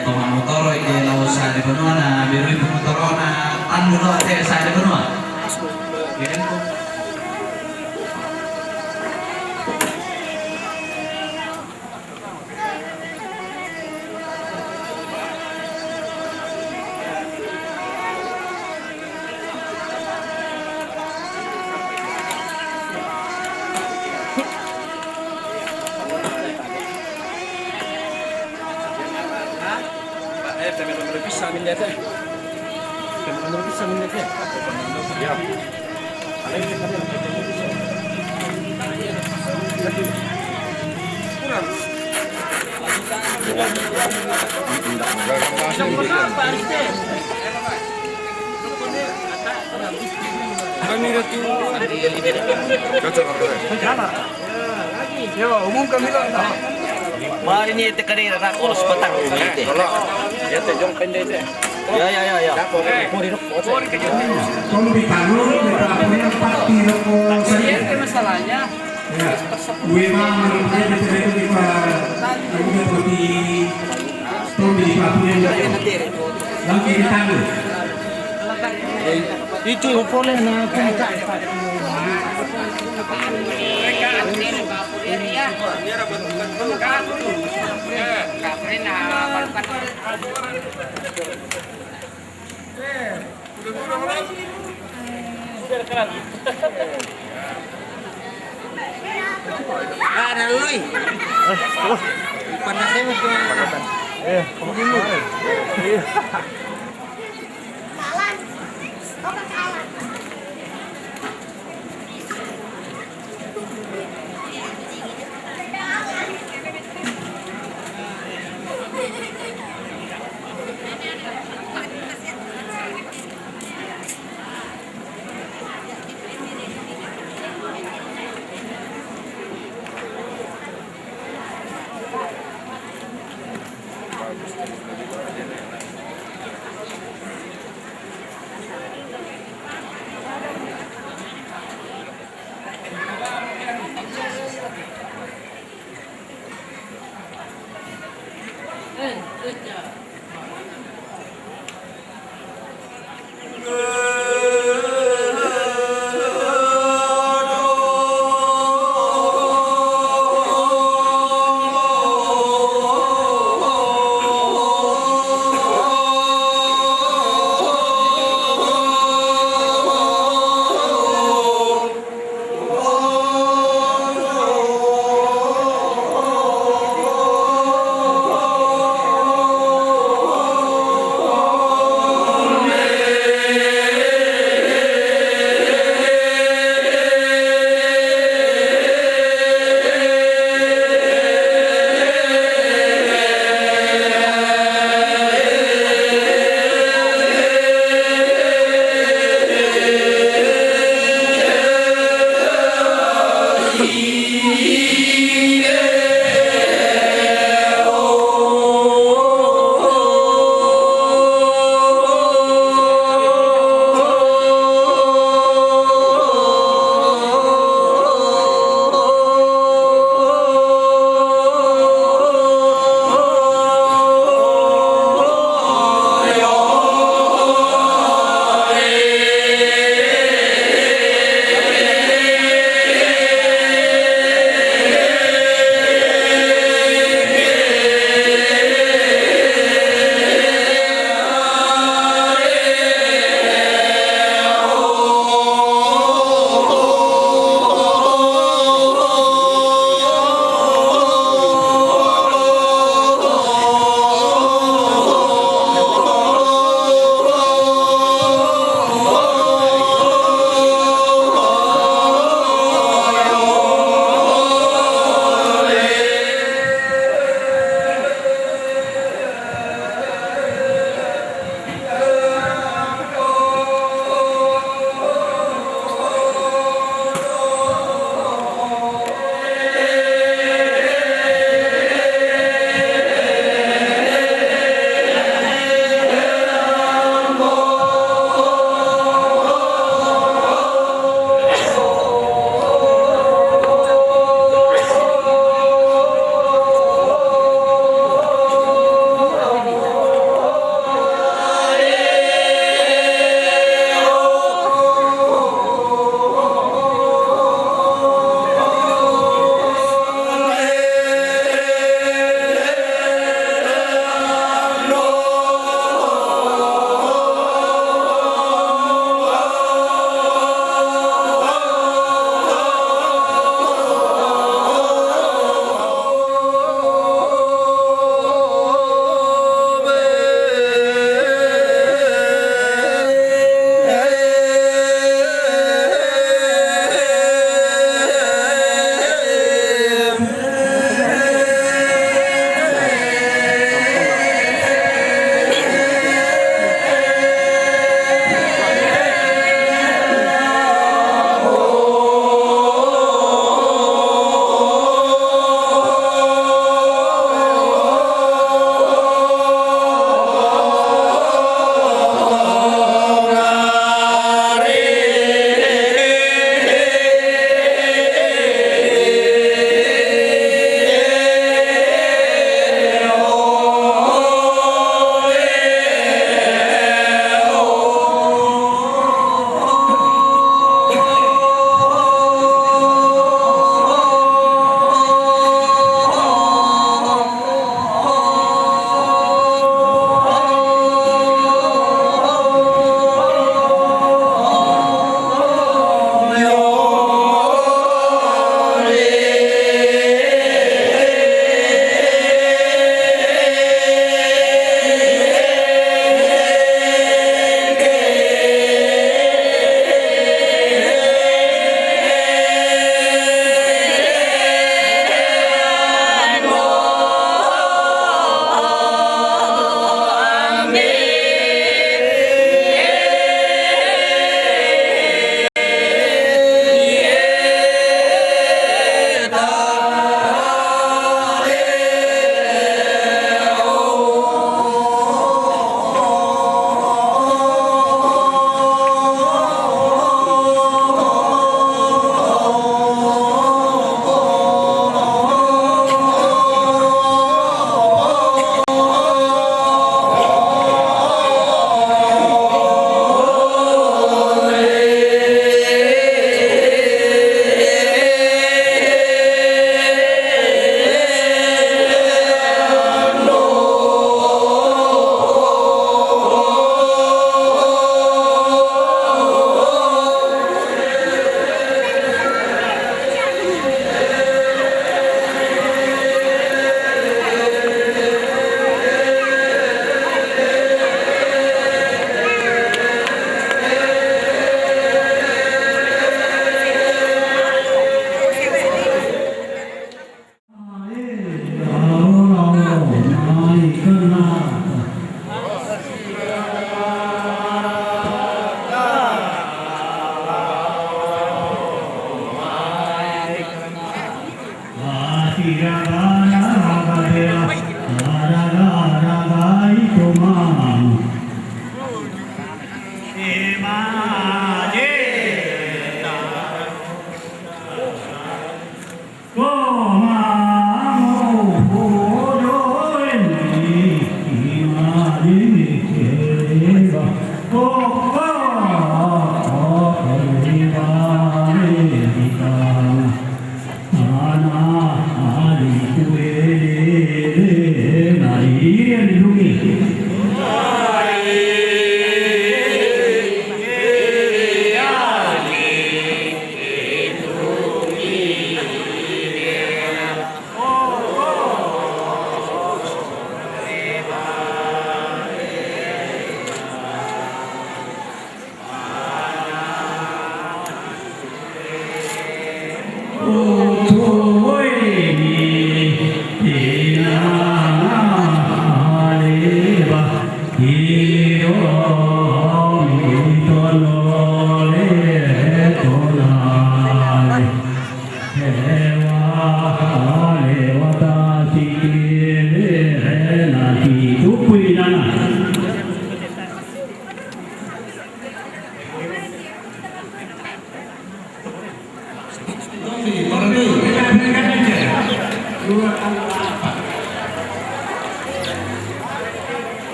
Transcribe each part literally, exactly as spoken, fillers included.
Toma'motoro' ite lao sa'ade banuana, berui pamotorona, tandu lao te sa'ade banua. Eh, te me lo bisa, mi lihat, eh. Te me lo bisa, mi lihat, eh. Ya. Kurang. Kami itu. Cocok, apa? Yo, umumkan dulu. Mari ni te kadera nak olos patar ni te. Ya, te jong pendek te. Ya, ya, ya, ya. Tombi tanu, kita punya empat kilo ko saja. Masalahnya. Ya. Gue mah menurut saya di sini itu kita, kita seperti tombi di kampung yang jatuh. Nanti ditanggung. Itu boleh nak. Ada lui. Panas hebat tuh. Iya.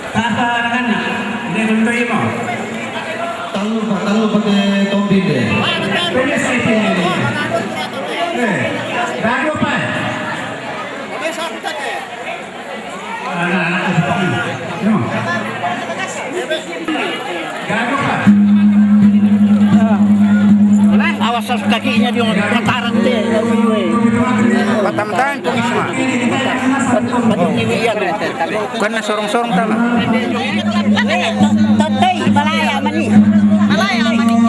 Tata anak-anak, dia nonton mo. Talu pa, talu pa te tombing de. Pwede sa ipin ini. Eh, bago pa. Anak-anak ko sa pangin. No. Gago ka. Awas sa kaki niya yung kataran de. Patamtahan kong isma. Pati ni William. Bukan na sorong-sorong tama. Totoy, malaya man eh. Malaya man eh.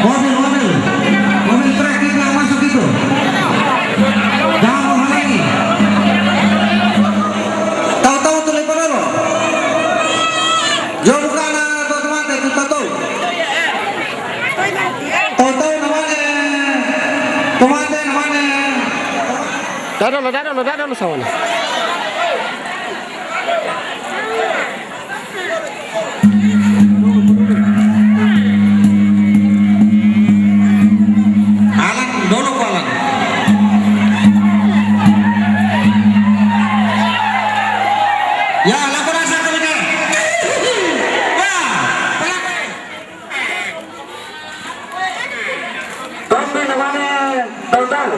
Mobil, mobil. Mobil truk itu yang masuk itu. Jangan menghalangi. Tahu-tahu tuh lebar lo. Jauh bukan, ah, tuh teman, tuh tahu. Tahu-tahu namanya. Teman, namanya. Dada lo, dada lo, dada lo, sawan. Alan, dolo ko, Alan. Ya, lakukan asa ko, Alan. Ya, pelaku. Tombe namane Tondang.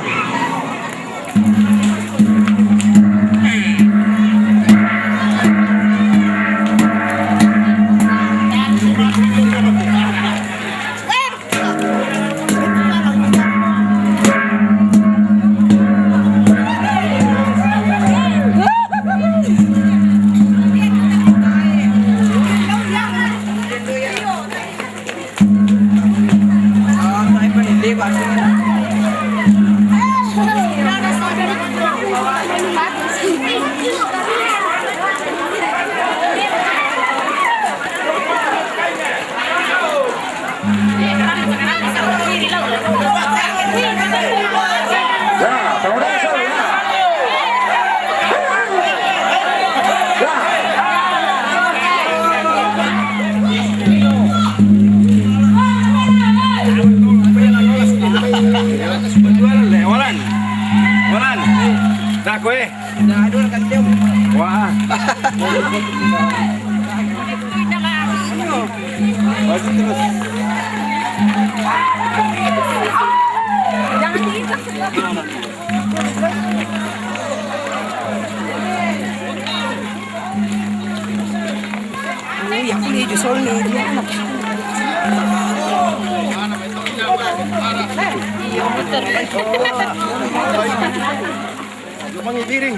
Walan. Walan. Dako eh. Wah. Maju terus. Oh, ya, aku lihat justru nih, dia anak. Iya, muter. Mangibiring.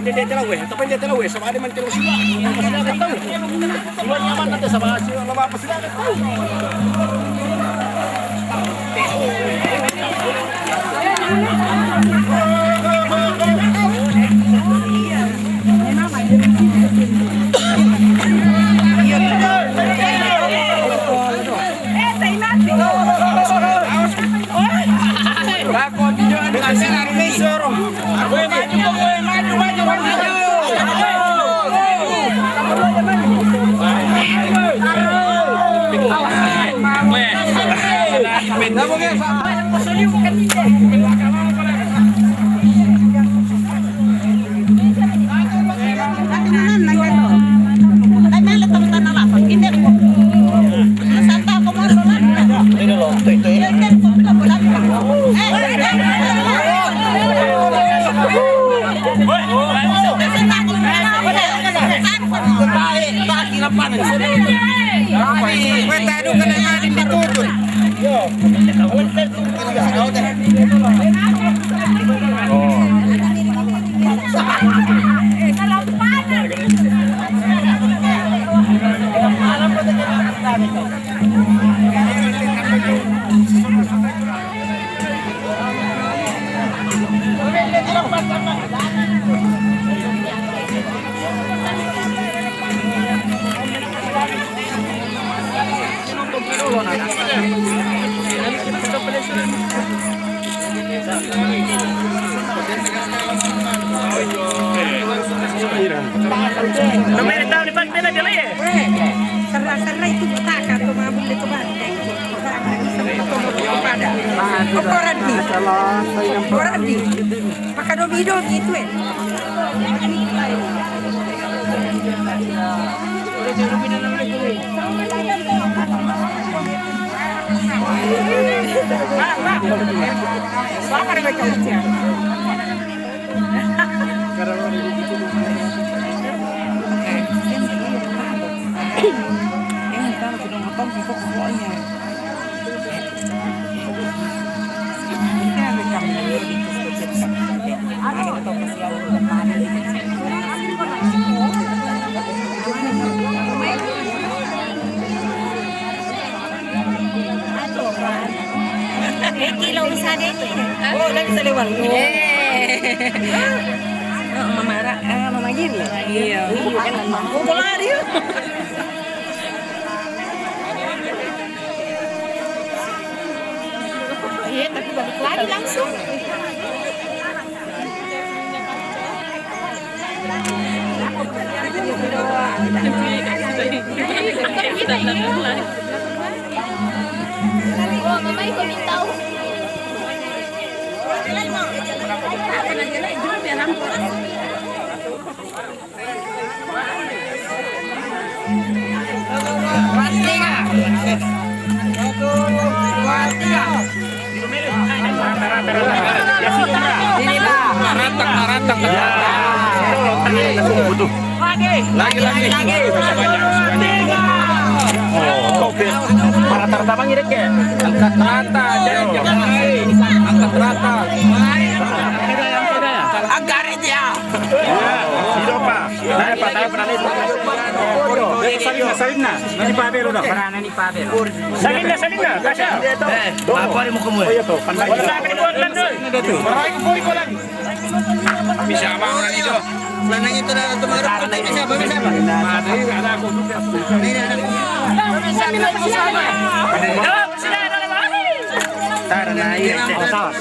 Hindi, hindi, tira, we. Ito pa, hindi, tira, we. Sama naman, tira, sila. Sila naman natin, sama, sila, lumabas sila. No meritava di fare bene di lei. Sarà, sarà itu taka tu mabul itu bang. Pada. Ora di. Ora di. Maka dobi dobi itu eh. Eh, kilo bisa deh. Oh, udah bisa lewat. Eh. Oh, Mama Ra, eh, Mama Giri. Iya. Iya, kan, Mama. Oh, bola dia. Iya, tapi balik lagi langsung. Oh, Mama ikut minta. Lagi, lagi, lagi. Oh, oke. Para tertabang ini ke. Angkat rata, jangan, jangan. Angkat rata. Angkat rata. Angkat rata. Iya, iya, Pak. Nah, Pak, tayo, Pak, tayo. Salin na, salin na. Nani Pabelo na, para nani Pabelo. Salin na, salin na. Kasya. Eh, apa ni mo kumuha? Wala ka ni Portland, doy. Maraming puri ko lang. Bisa ba ang radio? Lanang ito na tumarap. Bisa ba, bisa ba? Madali, anak ko. Hindi na, anak ko. Tara na, iya. Tara, tara.